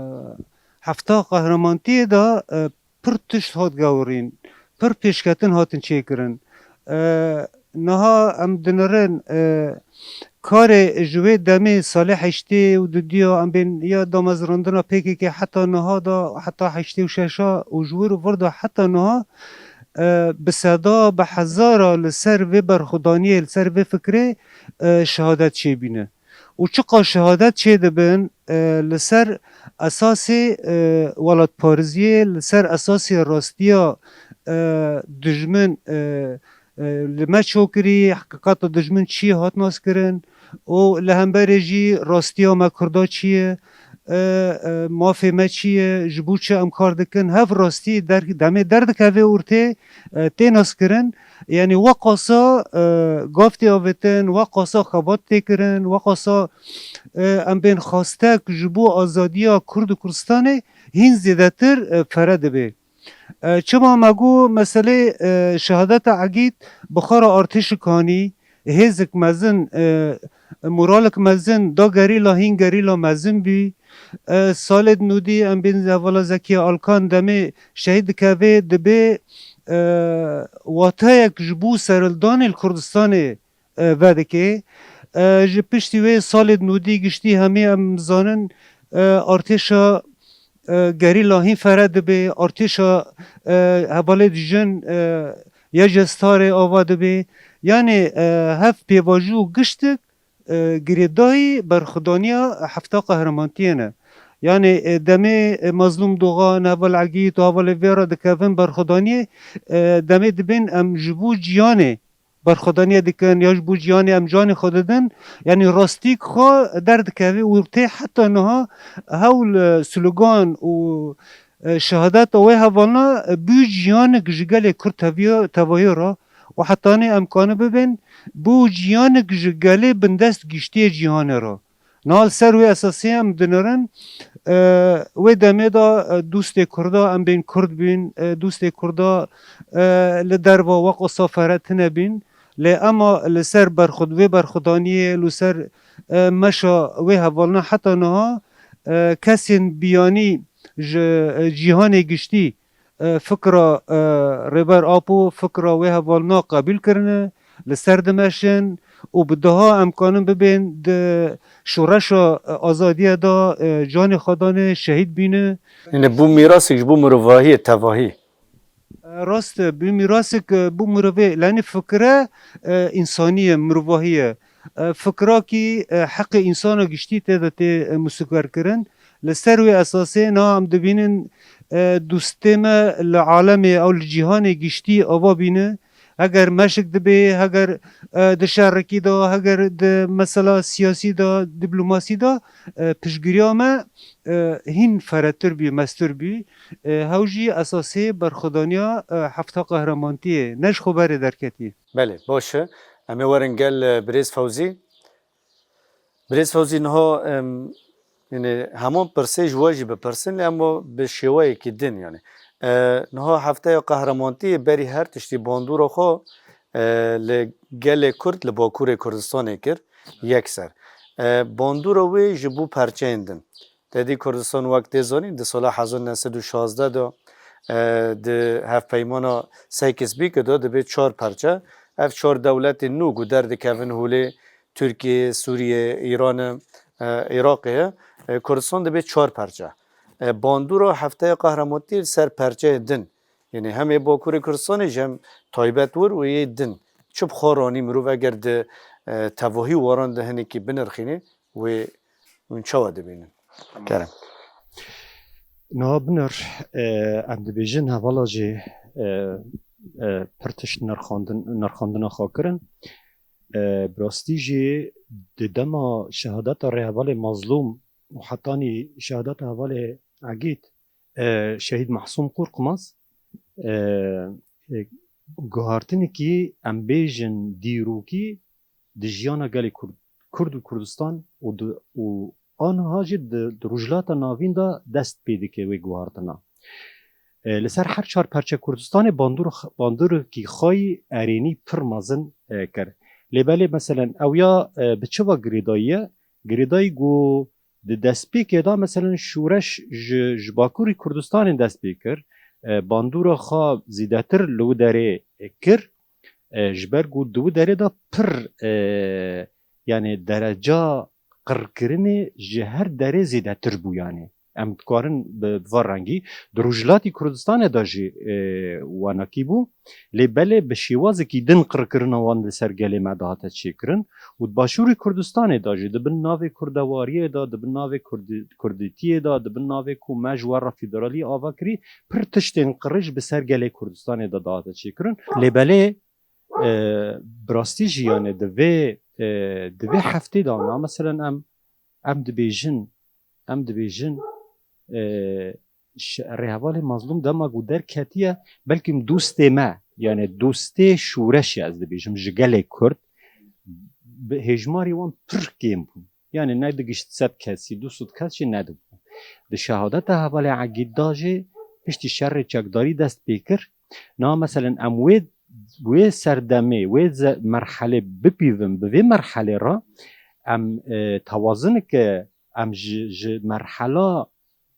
hefta qehramantiyê de, e, pir tişt hat gewirîn, pir pêşketin hatin çêkirin. E, niha em dinirin, e, karê ji wê demê salê heştê û dudiya em bên ya damezrandina P K K heta niha da, heta heştê û şeşa û ji wir û vir da heta niha, e, bi seda, bi hezara li ser vê berxwedaniyê, li ser vê fikrê, e, şehadet çêbîne. Û çiqa şehadet çêdibin, e, li ser esasê, e, welatpariziyê, li ser esasê rastiya, e, dijmin, e, e, li me çokirî, heqîqeta dijmin çi ye hat naskirin û li hemberê jî rastiya me Kurda çi ye, e, e, mafê me çi ye, ji bo çi em kar dikin, hev rastî der-, demê derdikeve ortê, e, tê naskirin. Yanî weqasa, e, gav tê avêtin, weqasa xebat tê kirin, weqasa, e, em bên xastek ji bo azadiya Kurd û Kurdistanê hîn zêdetir, e, fere dibe. E, çima me got meselê, e, şehadeta Egîd bi xwe re artêşik hanî, hêzik mezin, e, moralik mezin da gerîla, hîn gerîla mezin bî. E, salê di nûdî em bên hevala Zekiya Alkan demê şehîd dikeve, dibê, e, wateyek ji bo serhildanê li Kurdistanê, e, vedike. E, ji piştî wê salê di nûdî giştî hemî em zanin, e, artêşa, e, gerîla hîn fere dibe, artêşa, e, hevalê dijin, e, ya Cestarê ava dibe. Yanî, e, hev pêvajo û giştik, e, girêdayî berxwedaniya hefta qehremantiye ne. Yanî, e, demê, e, Mazlûm Dogan, heval Egîd û hevalê vê re dikevin berxwedaniyê, e, demê dibên em ji bo cîhanê berxwedaniye dikin ya ji bo cîhanê em canê xwe didin. Yanî rastîk xwe derdikeve û tê heta niha hewl, e, slogan û, e, şehadeta wê hevalna, e, bû cîhanek ji gelê Kurd teviya, tevayê re û hetanê em kanin bibên bû cîhanek ji gelê bindest giştiyê cîhanê re. Niha li ser wê esasê em dinirin, e, wê demê de, e, dostê Kurda em bên Kurd bîn, e, dostê Kurda, e, li derva wek wisa fere tune bîn. Lê ema li ser berxud-, vê berxudaniyê, li ser, e, meşa wê hevalna heta niha, e, kesên biyanî ji, e, cîhanê giştî, e, fikra, e, Rêber Apo, fikra wê hevalna qebûl kirine, li ser dimeşin û bi daha em kanin bibên di şoreşa, e, azadiyê de, e, canê xwe dane, şehîd bîne. Yanî bû mîrasek ji bo mirovahiyê tevahî. E, rast e, bû mîrasek, e, bo mirovê, lenî fikre, e, însanî ye, mirovahî ye. E, fikra kî, e, heqê însana giştî tê de tê, e, musûker kirin. Li ser wê esasê niha em dibînin, e, dostê me li alemê ew li cîhanê giştî ava bîne. Heger meşik dibê, heger, e, di şerekî de, heger di mesela siyasî de, dîplomasî de, e, piştgiriya me, e, hîn feretir bî, mestir bî. E, hew jî esasê berxwedaniya, e, hefta qehremantiye ne ji xwe berê derketî. Belê, baş e. Em ê werin gel, e, birêz Fewzî. Birêz Fewzî, niha, em, yanî heman pirsê ji we jî bipirsin, lê em bi şêweyekî din, yanî. E, niha hefteya qehremantiye berî her tiştî bandora xwe, e, li gelê Kurd, li Bakurê Kurdistanê kir, yekser. E, bandora wê ji bo perçeyên din. Te dî Kurdistan wek tê zanîn, di sala hezar neh sed û şazdeh de, e, di hevpeymana Sykes-Picot de dibê çar perçe. Ev çar dewletên nû ku derdikevin holê, Tirkiye, Sûriye, Îran, e, Iraqê ye. E, Kurdistan dibê çar perçe. E, bandora hefteya qehremantiye li ser perçeyên din. Yanî hem ê Bakurê Kurdistanê jî hem taybet wir û yê din. Çi bi xwe ranî mirov eger di, e, tevahî waran de hinekî binirxînê, wê hûn çawa dibînin? Kerem. Niha binir, e, em dibêjin hevala jî, e, e, pir tişt nirxandin-, nirxandina xwe kirin. E, bi rastî jî di dema şehadeta rêhevalê Mazlûm û hetanî şehadeta hevalê Egîd, e, şehîd Mahsûm Qorqmaz, e, e, guhartinekî em bêjin dîrokî di jiyana gelê Kurd, Kurd û Kurdistan û di, û aniha jî di, di Rojhilata Navîn de dest pê dike wê guhartina. E, li ser her çar perçe Kurdistanê bandur, bandorkî xwe yî erênî pir mezin, e, kir. Lê belê meselen ew ya, e, bi çi ve girêdayî ye? Girêdayî ku di destpêkê de meselen şoreş ji, ji Bakurê Kurdistanê dest pê kir, e, bandora xwe zêdetir li wî derê kir, e, ji ber ku di wî derê de pir, e, yanî dereca qirkirinê ji her derê zêdetir bû yanî. Em dikarin bi, bi van rengî di Rojhilatî Kurdistanê de jî, e, wenekî bû. Lê belê bi şêwazekî din qirkirina wan li ser gelê me dihate çêkirin û di Başûrê Kurdistanê de jî di bin navê kurdewariyê de, di bin navê kurdî-, kurdîtiyê de, di bin navê ku me ji we re federalî ava kirî, pir tiştên qirêj bi ser gelê Kurdistanê de dihate çêkirin. Lê belê, e, bi rastî jî yanî di vê, e, di vê heftê de na meselen em, em dibêjin, em dibêjin, e, ş-, rêhevalê Mazlûm dema ku derketiye, belkî dostê me, yanî dostê şoreşê ez dibêjim, ji gelê Kurd, bi hêjmarî wan pir kêm bûn. Yanî nedigişt sed kesî, du sed kes jî nedibû. Di şehadeta hevalê Egîd de jî piştî şerê çekdarî dest pê kir. Niha meselen em wê, wê serdemê, wê ze-, merhelê bipîvin, bi vê merhelê re em, e, tewazineke em ji, ji merhela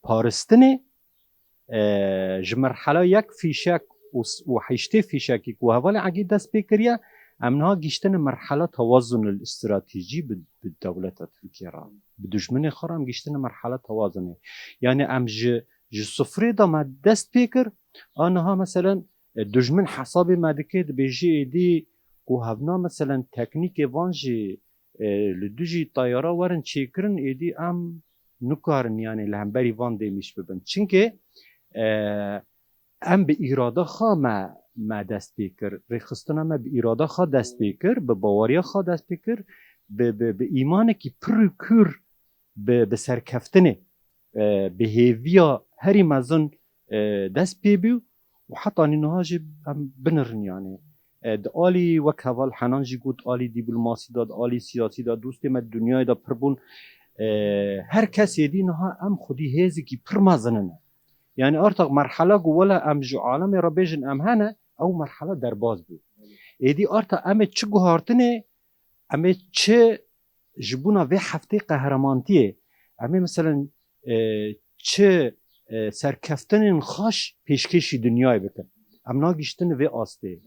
paristinê, e, ji merhela yek fîşek û s-, û heştê fîşekî ku hevalê Egîd dest pê kiriye, em niha gihîştine merhela tewazunil stratejî bi, bi dewleta Tirkiye re, bi dijminê xwe re em gihîştine merhela tewazunê. Yanî em ji, ji sifrê de me dest pê kir, a niha meselen, e, dijmin hesabê me dike, dibêjî êdî û hevna meselen teknîkê van jî, e, li dijî teyara werin çêkirin, êdî em nikarin, yanî li hemberî van dêmîş bibin. Çimkî, e, em bi îrada xwe me, me dest pê kir. Rêxistina me bi îrada xwe dest pê kir, bi baweriya xwe dest pê kir, bi, bi, bi îmanekî pir û kûr, bi, bi serkeftinê, e, bi hêviya herî mezin, e, dest pê bû û heta nî niha jî em binirin, yanî. E, di alî wek heval Henan jî got, alî dîplomasî de, di alî siyasî de, dostê me di dinyayê de pir bûn. E, her kesê dî niha em xwedî hêzekî pir mezin in. Yanî arta merhela ku wela em ji alemê re bêjin em hene, ew merhela derbas bû. Êdî arta em ê çi guhartinê, em ê çi ji bona vê heftê qehremantiye, em ê meselen, e, çi, e, serkeftinên xweş pêşkêşî dinyayê bikin. Em nagihîştin vê astê.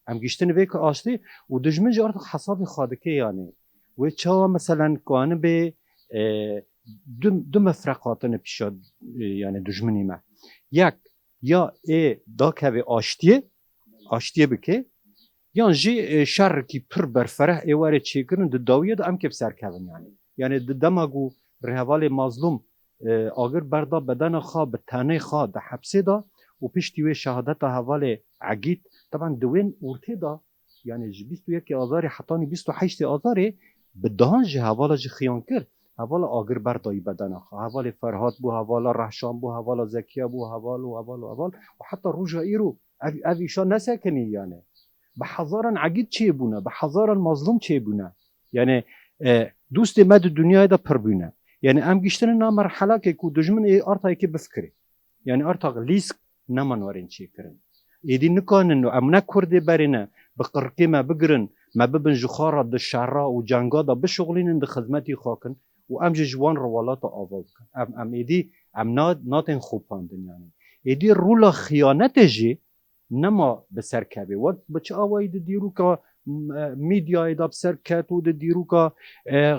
Em gihîştin vê astê û dijmin jî arta hesabê xwe dike, yanî. Wê çawa meselen kanibê, e, du, du mefreq hatine pîşa, e, yanî dijminî me. Yek, ya ê dakeve aştiyê, aştiyê bike, yan jî, e, şerekî pir berfereh ê were çêkirin di dawiyê de em kê bi ser kevin, yanî. Yanî di dema ku rêhevalê Mazlûm, e, agir berda bedena xwe bi tenê xwe di hepsê de û piştî wê şehadeta hevalê Egîd, teban di wên ortê de, yanî ji bîst û yekê Azarê hetanî bîst û heştê Azarê bi dehan ji hevala jî xiyan kir. Hevala agir berdayî bedena xwe. Hevalê Ferhat bû, hevala Rehşan bû, hevala Zekiya bû, heval û heval û heval. Û heta roja îro ev, ev îşa nesekinî, yanî. Bi hezaran Egîd çêbûne, bi hezaran Mazlûm çêbûne. Yanî, e, dostê me di dinyayê de pir bûne. Yanî em gihîştine na merhelakê ku dijmin ê arta yekê bifikirê. Yanî arta lîsk neman werin çêkirin. Êdî nikanin, em ne Kurdê berê ne, bi qirkê me bigirin, me bibin ji xwe re di şera û cenga de bişuxulînin, di xizmetî xwe kin û em jî ji wan re welata ava bikin. Em, em êdî, em na, natên xopandin, yanî. Êdî rola xiyanetê jî nema bi ser kevê. Wek bi çi awayî di dîroka, m-, e, mîdyayê de bi ser ket û di dîroka, e, e,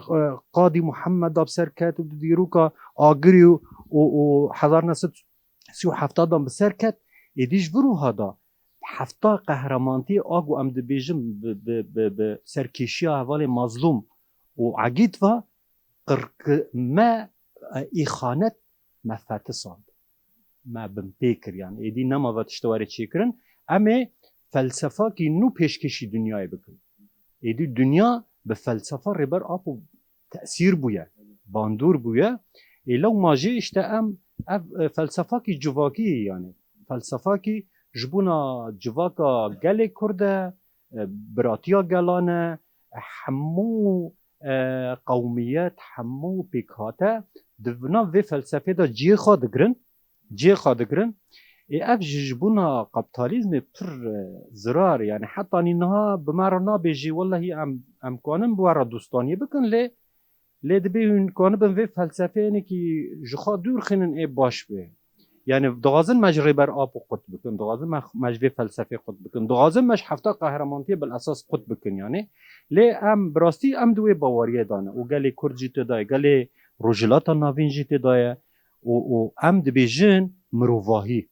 Qadî Muhammed de bi ser ket û di dîroka Agirî û, û, û hezar neh sed sî û hefta de bi ser ket, êdî ji vir û hada hefta qehremantiye a ku em dibêjin bi, bi, bi, bi serkêşiya hevalê Mazlûm û Egîd ve qirki me, e, îxanet me fetisand. Me bin pê kir, yanî êdî nema ve tişt were çêkirin. Em ê felsefakî nû pêşkêşî dinyayê bikin. Êdî dinya bi felsefa Rêber Apo tesîr bûye, bandor bûye. Ê lewma jî işte em ev, e, felsefakî civakî ye, yanî felsefakî ji bona civaka gelê Kurd e, e, biratiya gelan e, hemû, e, qewmiyet, hemû pêkhate di nav vê felsefê de cihê xwe digirin, cihê xwe digirin. Ê ev jî ji bona kapitalizmê pir, e, zirar, yanî heta nî niha bi me re nabêjî, wellehî em, em kanin bi we re dostaniyê bikin, lê, lê dibê hûn kanibin vê felsefeyê hinekî ji xwe dûr xînin ê baş bê. Yanî dixwazin me ji Rêber Apo qut bikin, dixwazin me, me ji vê felsefê qut bikin, dixwazin me ji hefta qehremantiye bil esas qut bikin, yanî. Lê em bi rastî em di wê baweriyê de ne û gelê Kurd jî tê de ye, gelê Rojhilata Navîn jî tê de ye û, û em dibêjin mirovahî.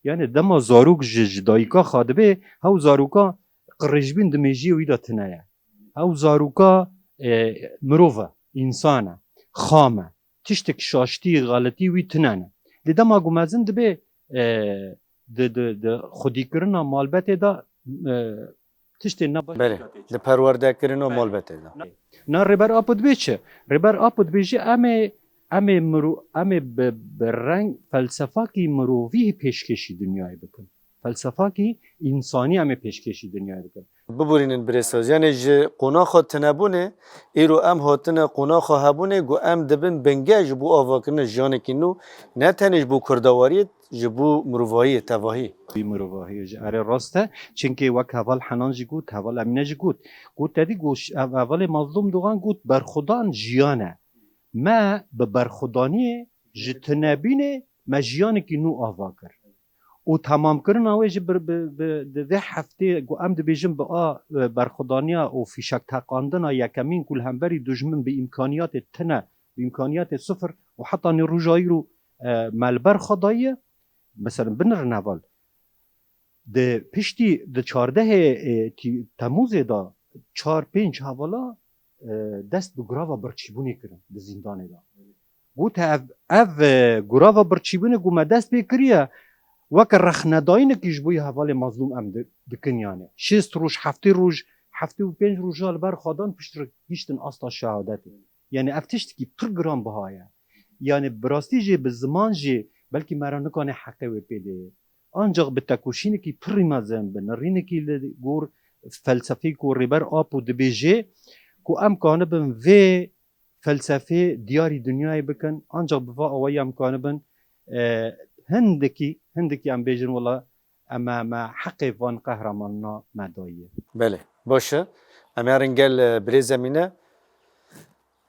Yanî dema zarok ji, ji dayika xwe dibe, hew zaroka qirêjbîn di mêjiyê wî de tune ye. Hew zaroka, e, mirov e, însan e, xam e. Tiştek şaştî, xeletî wî tune ne. Lê dema ku mezin dibe, e, di, di, di xwedîkirina malbetê de, e, tiştê ne baş. Belê, di perwerdekirina malbetê de. Na Rêber Apo dibê çi? Rêber Apo dibêje em ê, em ê miro-, em ê bi, bi reng felsefakî mirovî pêşkêşî dinyayê bikin. Felsefakî însanî em ê pêşkêşî dinyayê bikin. Biborînin birêz Saz. Yanî ji qonaxa tinebûnê, îro em hatine qonaxa hebûnê, ku em dibin binge ji bo avakirina jiyanekî nû, ne tenê ji bo kurdewariyê, ji bo mirovahiyê, tevahî. Wî mirovahiyê jî erê rast e. Çimkî wek heval Henan jî got, heval Emîne jî got. Got, te dî got, ev-, hevalê Mazlûm Dogan got, berxwedan jiyan e. Me bi berxwedaniyê ji tinebînê me jiyanekî nû ava kir. Û temamkirina wê jî bi, bi, bi, di vê heftê ku em dibêjin bi a, e, berxwedaniya û fîşekteqandina yekemîn ku li hemberî dijmin bi îmkaniyatê tune, bi îmkaniyatê sifir û heta nî roja îro, e, me li ber xwe dayiye. Mesela binirin heval. Di piştî di çardehê, e, tî-, Temûzê de çar pênc hevala, e, dest bi grava birçîbûnê kirin di zîndanê de. Gote ev, ev, e, grava birçîbûnê ku me dest pê kiriye, weke rexnedayînekî ji bo yê hevalê mazlûm em di-, dikin yani. Şêst roj, heftê roj, heftê û pênc roja li ber xwe dan piştre gihîştin asta şehadetê. Yani ev tiştekî pir giran biha ye. Yani bi rastî jî bi ziman jî belkî me re nikane heqê wê pê dê. Ancak bi tekoşînekî pirî mezin, bi nirînekî li gor felsefeyê ku Rêber Apo dibêje ku em kanibin vê felsefê diyarî dinyayê bikin, ancak bi va awayî em kanibin, e, hindekî, hindekî em bêjin wela em, me heqê van qehremanina me daye. Belê, baş e. Em herin gel, e, birêz Emîne.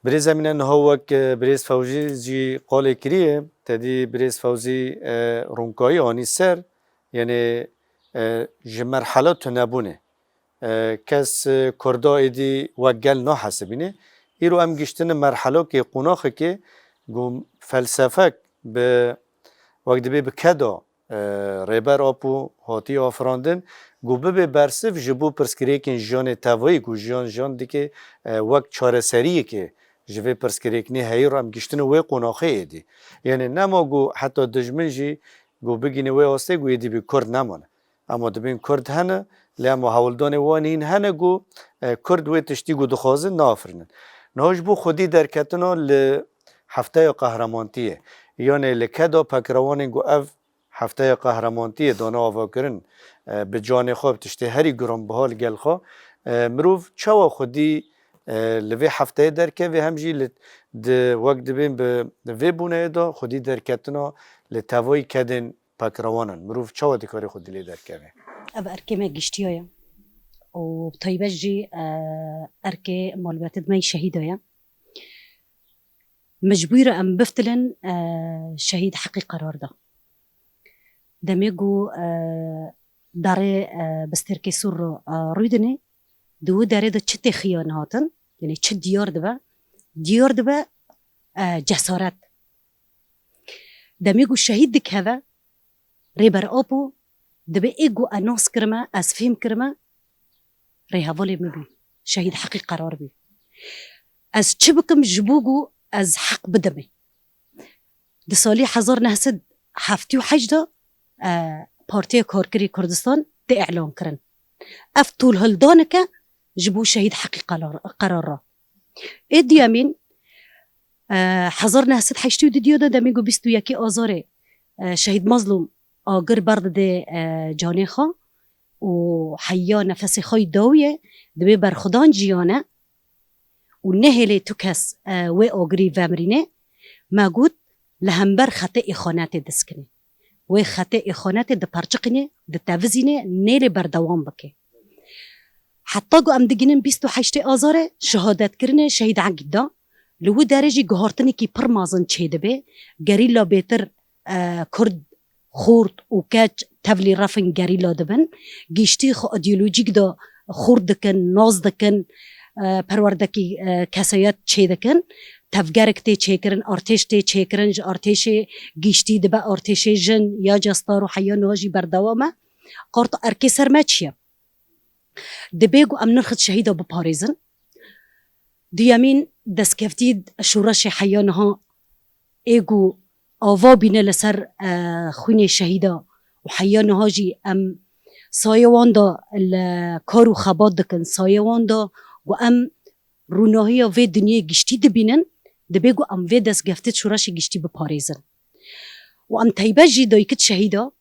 Birêz Emîne, niha wek, e, birêz Fewzî jî qalê kiriye, te dî birêz Fewzî, e, ronkayî anî ser, yanî, e, ji merhela tunebûnê, e, kes, e, Kurda êdî wek gel nahesibîne. Îro em giştine merhelokê, qonaxekê ku felsefek bi, wek dibê bi keda, e, Rêber Apo hatiye afirandin, ku bibe bersiv ji bo pirsgirêkên jiyanê tevayî, ku jiyan jiyan dike, e, wek çareseriyekê ji vê pirsgirêkinê heyî re em giştine wê qonaxê êdî. Yanî nema ku heta dijmin jî ku bigîne wê astê ku êdî bi Kurd nemane. Ema dibên Kurd hene, lê ema hewldanê wan hîn hene ku, e, Kurd wê tiştî ku dixwazin naafirînin. Niha ji bo xwedî derketina li hefteya qehremantiye, yanî li keda pekrewanên ku ev hefteya qehremantiye dane avakirin, e, bi canê xwe, bi tiştê herî giranbiha li gel xwe, e, mirov çawa xwedî, e, li vê hefteyê derkeve hem jî li, di, wek dibên bi vê boneyê de xwedî derketina li tevayî kedên pekrewanan. Mirov çawa dikare xwedî lê derkeve? Ev erkê me giştiya ye û bi taybet jî, e, erkê malbatê me şehîda ye. Mecbûr em biftilin, e, şehîd heqî qerar da. Demê ku, e, darê, e, bi stêrkê sûr re, e, rûdinê, di wî derê de çi tê xiyan hatin, yanî çi diyar dibe, diyar dibe, e, cesaret. Demê ku şehîd dikeve, Rêber Apo dibe ê ku ez nas kirime, ez fêm kirime, rêhevalê min bû. Şehîd heqî qerar bû. Ez çi bikim ji bo ku ez heq bidimê? Di salî hezar neh sed heftê û heşt de, e, Partiya Karkerê Kurdistan tê îlan kirin. Ev tolhildaneke ji bo şehîd heqî qerar-, qerar re. Ê duyemîn, e, hezar neh sed heştê û du de demê ku bîst û yekê Azarê, e, şehîd Mazlûm agir berdide, e, canê xwe û heya nefesê xwe yî dawiyê dibê berxwedan jiyane û nehêlê tu kes, e, wê agirî vemirîne, me got, li hember xetê îxanetê diskinê. Wê xetê îxanetê diperçiqîne, ditevizîne, nêlê berdewam bike. Heta ku em digînin bîst û heştê Azarê, şehadetkirinê şehîd Egîd da. Li wî derê jî guhartinekî pir mezin çêdibe. Gerîla bêtir, e, Kurd, xort û keç tevlî refên gerîla dibin. Giştî xwe îdeolojîk de xurt dikin, nas dikin, e, perwerdekî, e, kesayet çêdikin. Tevgerek tê çêkirin, artêş tê çêkirin, ji artêşê giştî dibe artêşê jin ya cestar û heya niha jî berdewam e. Qarta erkê ser me çi ye? Dibê ku em nirxit şehîda biparêzin. Duyemîn, destkeftî şoreşê heya niha ê ku ava bîne li ser, e, xwînê şehîda û heya niha jî em sayê wan de li kar û xebat dikin, sayê wan de ku em rûnahiya vê dinyê giştî dibînin, dibê ku em vê destkeftê şoreşê giştî biparêzin. Û em taybet jî dayikit şehîda,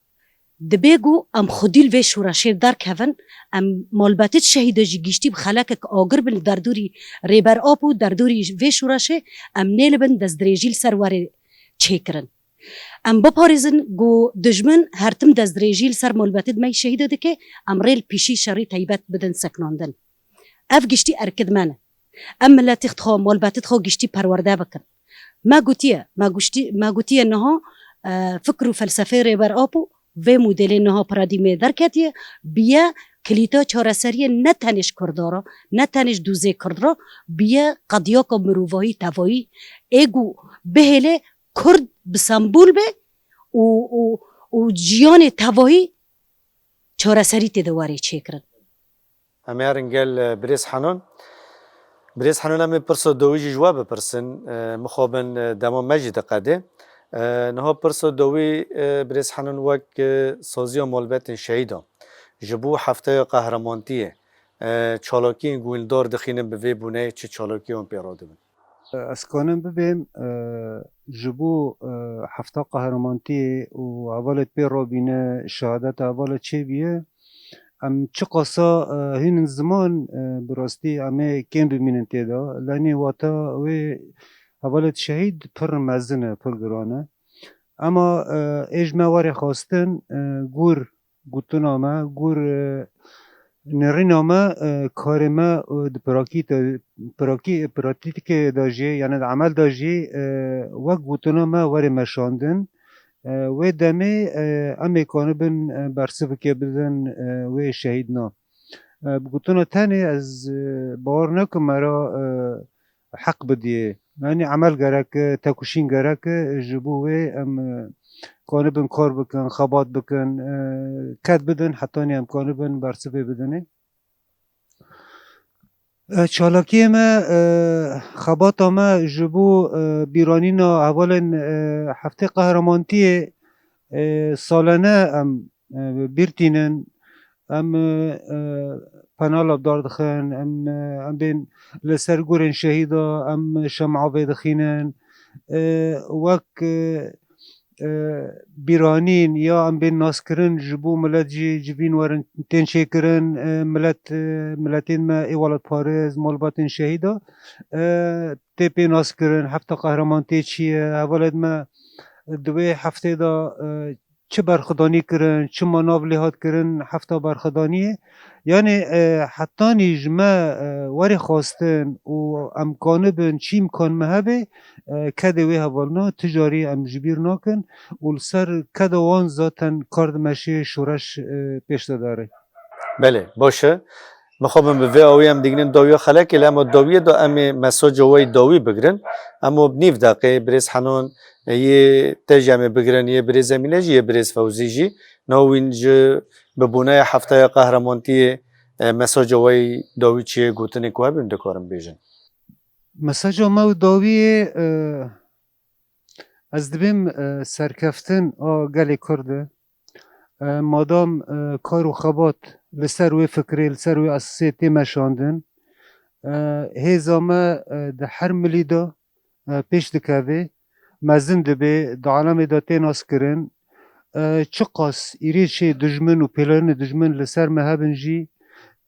dibê ku em xwedî li vê şoreşê derkevin, em malbetê şehîda jî giştî bi xelekek agir bin li derdorî Rêber Apo û derdorî vê şoreşê em nêlibin destdirêjî li ser were çêkirin. Em biparêzin ku dijmin her tim destdirêjî li ser malbetê me şehîda dike, em rê li pêşî şerî taybet bidin sekinandin. Ev giştî erkid me ne. Em miletê xwe, malbetê xwe giştî perwerde bikin. Me gotiye, me guştî, me gotiye niha, e, fikr û felsefeyê Rêber Apo vê modelê niha paradîmê derketiye, biye kilîta çareseriyê ne tenê ji Kurda re, ne tenê ji dûzê Kurd re, biye qediyaka mirovahî tevayî ê ku bihêle Kurd bi sembol be û, û, û jiyanê tevahî çareserî tê de were çêkirin. Em ê herin gel, e, birêz Henon. Birêz Henon, em ê pirsa dawî jî ji we bipirsin. E, mixabin, e, dema me jî diqede. E, niha pirsa dawî, e, birêz Henon, wek, e, saziya malbetên şehîdan ji bo hefteya qehremantiye, e, çalakiyên ku hûn li dar dixînin bi vê bûneyê çi çalakiyê wan pê radibin? Ez kanim bibêm, e, ji bo, e, hefta qehremantiye û hevalê pê rabîne, şehadeta hevalê çêbiye, em çiqasa, e, hînin ziman, e, bi rastî em ê kêm bimînin tê de. Lenê wata wê hevalê şehîd pir mezin e, pir giran e. Ema, e, ê ji me were xwestin, e, gûr gotina me, gûr, e, nêrîna me, e, karê me, e, di pirakî te, pirakî, pratîkê de jî, yani di emel de jî, e, wek gotina me were meşandin. E, wê demê, e, em ê kanibin, e, bersivike bidin, e, wê şehîdna. E, bi gotina tenê ez, e, bawer nakim me ra, e, heq bidiyê. Yanî emel gerek e, tekuşîn gerek e, ji bo wê em, e, kanibin kar bikin, xebat bikin, e, ked bidin, hetanî em kanibin bersivê bidinê. E, çalakiyê me, e, xebata me ji bo, e, bîranîna hevalên, e, heftê qehremantiye, e, salene em, e, bîr tînin. Em, e, e, penala bi dar dixin, em, e, em bên li ser gurên şehîda, em şem'a vê dixînin. E, wek, e, e, bîranîn ya em bên naskirin ji bo milet jî civîn werin tên çêkirin, e, milet, e, miletên me ê welatparêz, malbatên şehîda, e, tê pê naskirin, hefta qehreman tê çi ye, hevalên me di wê heftê de, e, çi berxwedanî kirin, çima nav lê hat kirin hefta berxwedaniyê. Yanî, e, hetanî ji me, e, werê xwestin û em kanibin çi îmkan me hebe, e, kedê wê hevalna ti carî em ji bîr nakin û li ser keda wan zaten kar dimeşê, şoreş, e, pêş de dere. Belê, baş e. Mixabin bi vê awî em digihînin dawiya xelekê, lê em o dawiyê de em ê mesaja we yê dawî bigirin. Em o bi nîv deqê, birêz Henon, yê te jî em ê bigirin, yê birêz Emîne jî, yê birêz Fewzî jî. Niha wîn ji bi bûneya hefteya qehremantiye, e, mesaja we yê dawî çi ye, gotinê ku hebin dikarin bêjin. Mesaja me û dawiyê, e, ez dibêm, e, serkeftin a gelê Kurd e. E, madam, e, kar û xebat li ser wê fikrê, li ser wê esasê tê meşandin, e, hêza me, e, di her milî de, e, pêş dikeve, mezin dibe, di alemê de tê naskirin. E, çiqas îrêşê dijmin û pêlerînê dijmin li ser me hebin jî,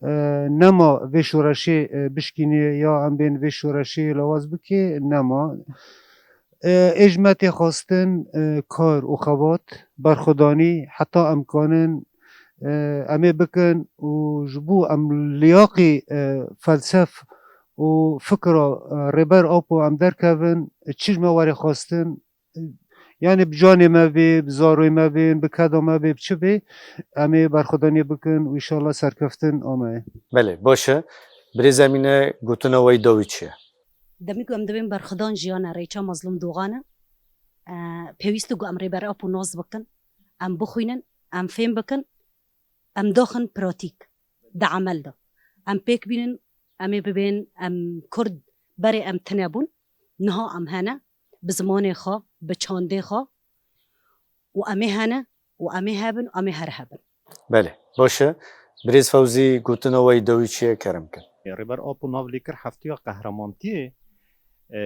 e, nema vê şoreşê, e, bişkînê ya em bên vê şoreşê lawaz bike, nema. E, ê ji me tê xwestin, e, kar û xebat, berxwedanî, heta em kanin, e, em ê bikin û ji bo em liyaqî, e, felsef û fikra, e, Rêber Apo em derkevin, çi ji me were xwestin, e, yanî bi canê me bê, bi zaroyê me bên, bi keda me bê, bi çi bê, em ê berxwedaniyê bikin û înşallah serkeftin a me ye. Belê, baş e. Birêz Emîne, gotina we yê dawî çi ye? Demê ku em dibên berxwedan jiyana rêça Mazlûm Dogan e, e, pêwîst e ku em Rêber Apo nas bikin, em bixwînin, em fêm bikin, em daxin pratîk, di emel de. Em pêk bînin, em ê bibên, em Kurd berê em tune bûn, niha em hene, bi zimanê xwe, bi çandê xwe û em ê hene û em ê hebin û em ê her hebin. Belê, baş e. Birêz Fewzî, gotina we yê dawî çi ye, kerem kin? Rêber Apo nav lê kir hefteya qehremantiye, e,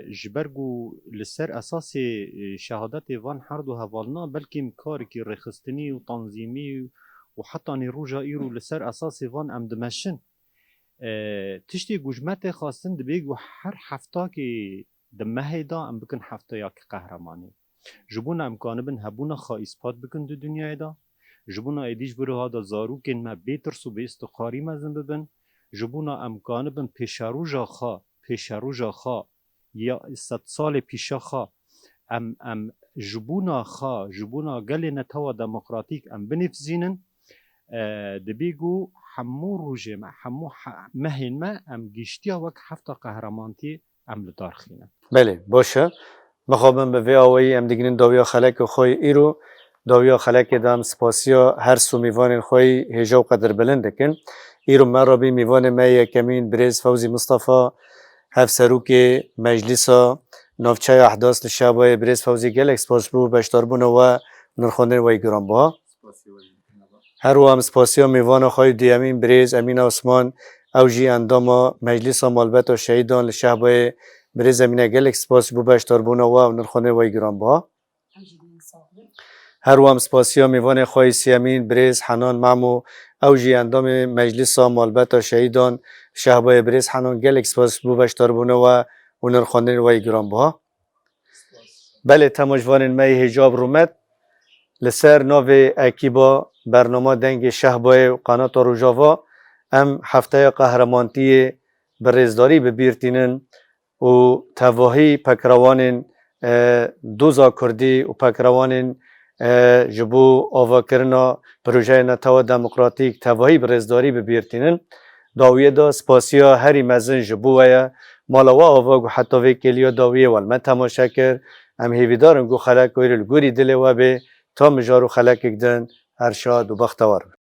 ji ber ku li ser esasê, e, şehadetê van her du hevalna belkî karekî rêxistinî û tanzîmî û hetanî roja îro li ser esasê van em dimeşin. E, tiştê ku ji me tê xwestin dibê ku her heftakê di mehê de em bikin hefteyakî qehremanî. Ji bona em kanibin hebûna xwe îspat bikin di dinyayê de. Ji bona êdî ji vir wiha de zarokên me bê tirs û bê îstiqarî mezin bibin. Ji bona em kanibin pêşeroja xwe, pêşeroja xwe ya sed salê pîşa xwe em, em ji bona xwe, ji bona gelê netewa demokratîk em binivîzînin. E, dibê ku hemû rojê me, hemû he-, mehên me em giştiya wek hefta qehremantiye em li dar xînin. Belê, baş e. Mixabin bi vê awayî em digihînin dawiya xelekê xwe yê îro. Dawiya xelekê de em spasiya her sê mîvanên xwe yî hêja û qedirbilind dikin. Îro me re bî mîvanê me yekemîn birêz Fewzî Mistefa, hevserokê Meclîsa Navçeya Ehdas li Şehbayê. Birêz Fewzî, gelek spas ji bo beşdarbûna we û nirxandinê we yî giranbiha. Her wiha em spasiya mîvana xwe yî duyemîn birêz Emîn Osman, ew jî endama Meclîsa Malbeta Şehîdan li Şehbayê. Birêz Emîne, gelek spas ji bo beşdarbûna we û nirxandinê we yî giranbiha. Her wiha em spasiya mîvanê xwe yî sêyemîn birêz Henan Memo, ew jî endamê Meclîsa Malbeta Şehîdan Şehbayê. Birêz Henan, gelek spas ji bo beşdarbûna we û nirxandinê we yî giranbiha. Belê, temaşvanên me yê hêja û rûmet, li ser navê ekîba bernama Dengê Şehbayê û Qanata Rojava em hefteya qehremaniyê bi rêzdarî bi bîr tînin û tevahî pekrewanên, e, doza kurdî û pekrewanên, e, ji bo avakirina projeyê netewa demokratîk tevahî bi rêzdarî bi bîr tînin. Dawiyê de spasiya herî mezin ji bo we ye. Mala we ava ku heta vê kêliya dawiyê we li me temaşe kir. Em hêvîdar in ku xeleka wê li gorî dilê we bê. Ta mijar û xelekek din, her şad û bextewar bin.